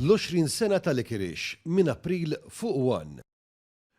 L-20 sena ta' Licorice minn April fuq One.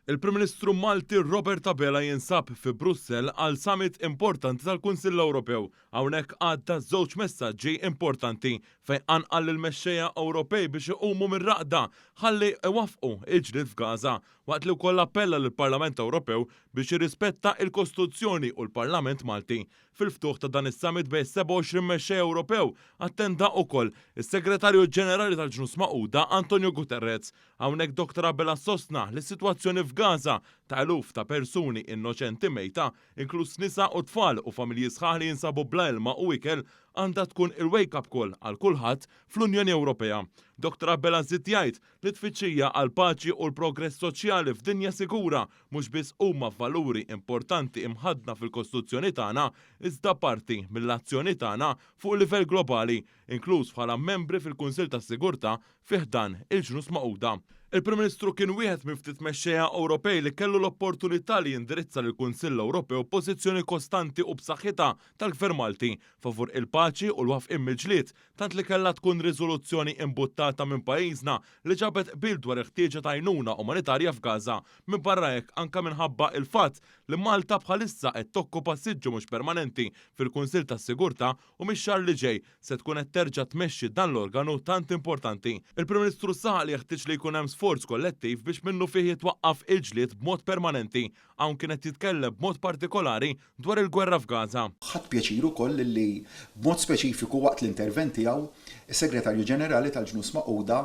Il-Prim Ministru Malti Robert Abela jinsab fi Brussell għal summit importanti tal-Kunsill Ewropew. Hawnhekk għadda żewġ messaġġi importanti fejn qanqal lill-mexxejja Ewropej biex iqumu mir-raqda ħalli iwaffqu l-ġlied f'Gaza waqt li wkoll appella lill-Parlament Ewropew biex jirrispetta l-Kostituzzjoni u l-Parlament Malti. Fil-ftuħ ta' dan is-summit bejn 27 mexxej Ewropew attenda ukoll is-Segretarju Ġenerali tal-Ġnus Magħquda Antonio Guterres. Hawnhekk Dottor Abela sostna li s-sitwazzjoni f'Gaza ta' eluf ta' persuni innoċenti mejta, inkluż nisa u tfal u familji sħaħ li jinsabu bla ilma u ikel, għandha tkun il-wake up call għal kulħadd fl-Unjoni Ewropea. Dottor Abela żied jgħid li t-tfittxija għall-paċi u l-progress soċjali f'dinja sigura mhux biss huma valuri importanti imħaddna fil-Kostituzzjoni tagħna, iżda parti mill-azzjoni tagħna fuq livell globali, inkluż bħala membri fil-Kunsill tas-Sigurtà fi ħdan il-Ġnus Magħquda. Il-Prim Ministru kien wieħed minn ftit mexxejja Ewropej li kellu l-opportunità li jindirizza lill-Kunsill Ewropew pożizzjoni kostanti u b'saħħitha tal-Gvern Malti favur il-paċi u l-wafqien mill-ġlied tant li kellha tkun riżoluzzjoni imbuttata minn pajjiżna li ġabet qbil dwar il-ħtieġa ta' għajnuna umanitarja f'Gaza. Minbarra hekk, anke minħabba il-fatt li Malta bħalissa qed tokkupa siġġu mhux permanenti fil-Kunsill tas-Sigurtà u mix-xahar li ġej se tkun qed terġa' tmexxi dan l-organu tant importanti. Il-Prim Ministru saħaq li jeħtieġ li jkun hemm sforz kollettiv biex minnufih jitwaqqaf il-ġlied b'mod permanenti. Hawn kien qed jitkellem b'mod partikolari dwar il-gwerra f'Gaza. Ħadt pjaċir ukoll li b'mod speċifiku waqt l-intervent tiegħu, is-Segretarju Ġenerali tal-Ġnus Magħquda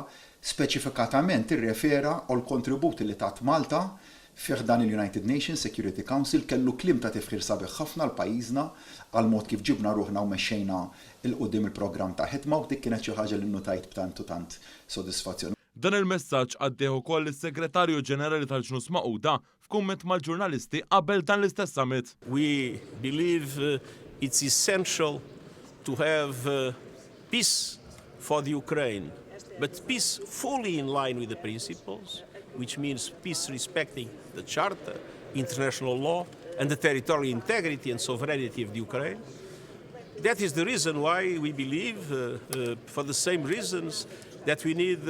speċifikatament irrefera għall-kontribut li tat Malta fi ħdan il-United Nations Security Council, kellu kliem ta' tifħir sabiħ ħafna għal pajjiżna għall-mod kif ġibna ruħna u mexxejna 'l quddiem il-programm ta' ħidma u dik kienet xi ħaġa li nnutajt b'tant u tant sodisfazzjon. Dan il-messaġġ għaddieh ukoll is-Segretarju Ġenerali tal-Ġnus Magħquda f'kumment mal-ġurnalisti qabel dan l-istess summit. We believe it's essential to have peace for the Ukraine, but peace fully in line with the principles, which means peace respecting the Charter, international law, and the territorial integrity and sovereignty of the Ukraine. That is the reason why we believe, for the same reasons, that we need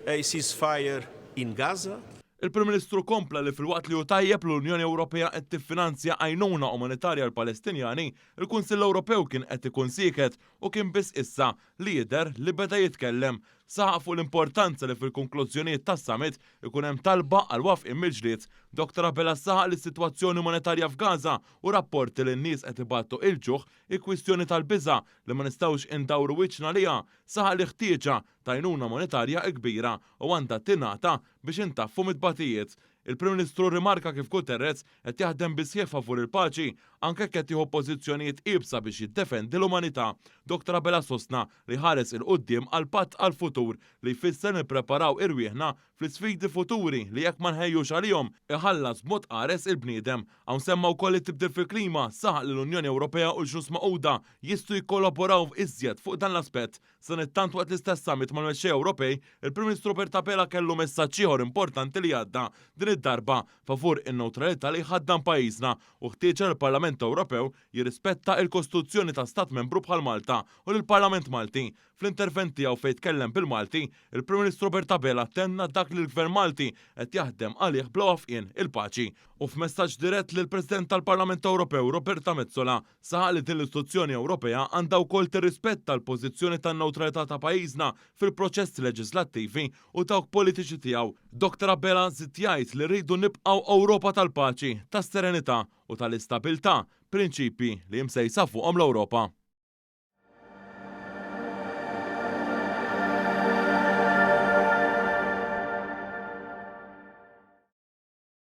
a ceasefire in Gaza. Il-Prim Ministru kompla li filwaqt li hu tajjeb li l-Unjoni Ewropea qed tiffinanzja għajnuna umanitarja għall-Palestinjani, il-Kunsill Ewropew kien qed ikun sieket u kien biss issa li jidher li beda jitkellem. Saħaq fuq l-importanza li fil-konklużjonijiet tas-summit ikun hemm talba għal wafqien mill-ġlied. Dottor Abela saħaq li s-sitwazzjoni umanitarja f'Gaza u rapporti li n-nies qed ibatu il-ġuħ hi kwistjoni tal-biża' li ma nistgħux indawru wiċċna għaliha. Saħaq li ħtieġa ta' għajnuna umanitarja hi kbira u għandha tingħata biex intaffu mit-tbatijiet. Il-Prim Ministru rrimarka kif Guterres qed jaħdem bis-sħiħ favur il-paċi, anke jekk qed jieħu pożizzjonijiet iebsa biex jiddefendi l-umanità. Dottor Abela sostna li jħares 'il quddiem għal patt għall-futur li jfisser nippreparaw irwieħna fl-isfidi futuri li jekk ma nħejjux għalihom iħallas b'mod qares il-bniedem. Hawn semma wkoll it-tibdil fil-klima, saħaq li l-Unjoni Ewropea u l-Ġnus Magħquda jistgħu jikkollaboraw iżjed fuq dan l-aspett. Sadanittant waqt l-istess summit mal-mexxejja Ewropej, il-Prim Ministru Robert Abela kellu messaġġ ieħor importanti li għadda, din id-darba favur in-newtralità li jħaddan pajjiżna u ħtieġa li l-Parlament Ewropew jirrispetta il-Kostituzzjoni ta' stat membru bħal Malta u lill-Parlament Malti. Fl-intervent tiegħu fejn tkellem bil-Malti, il-Prim Ministru Robert Abela tenna dak li l-Gvern Malti qed jaħdem għalih bla wafqien, il-paċi. U f'messaġġ dirett lill-President tal-Parlament Ewropew Roberta Metsola, Saħaq li din l-istituzzjoni Ewropea għandha wkoll tirrispetta l-pożizzjoni tan-newtralità ta' pajjiżna fil-proċessi leġiżlattivi u dawk politiċi tiegħu. Dottor Abela żied jgħid li rridu nibqgħu Ewropa tal-paċi, tas-serenità u tal-istabilità, prinċipji li hi msejsa fuqhom l-Ewropa.